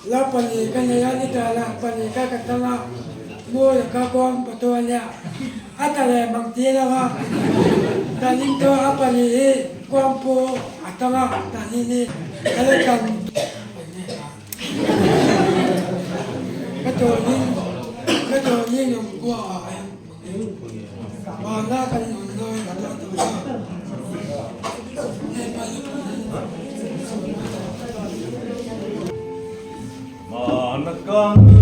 La pali ka nei a, nita la pali ka ka tang a, mawi ka kawng patu a nia, a ta leh mang ti lo a, ta ning to a pali hi kawng pu a tang a, ta ni ni ka la tang ka to ning ka to ning ang kua a ma na kan nun lawi ka to to a ne pali. Mana kan.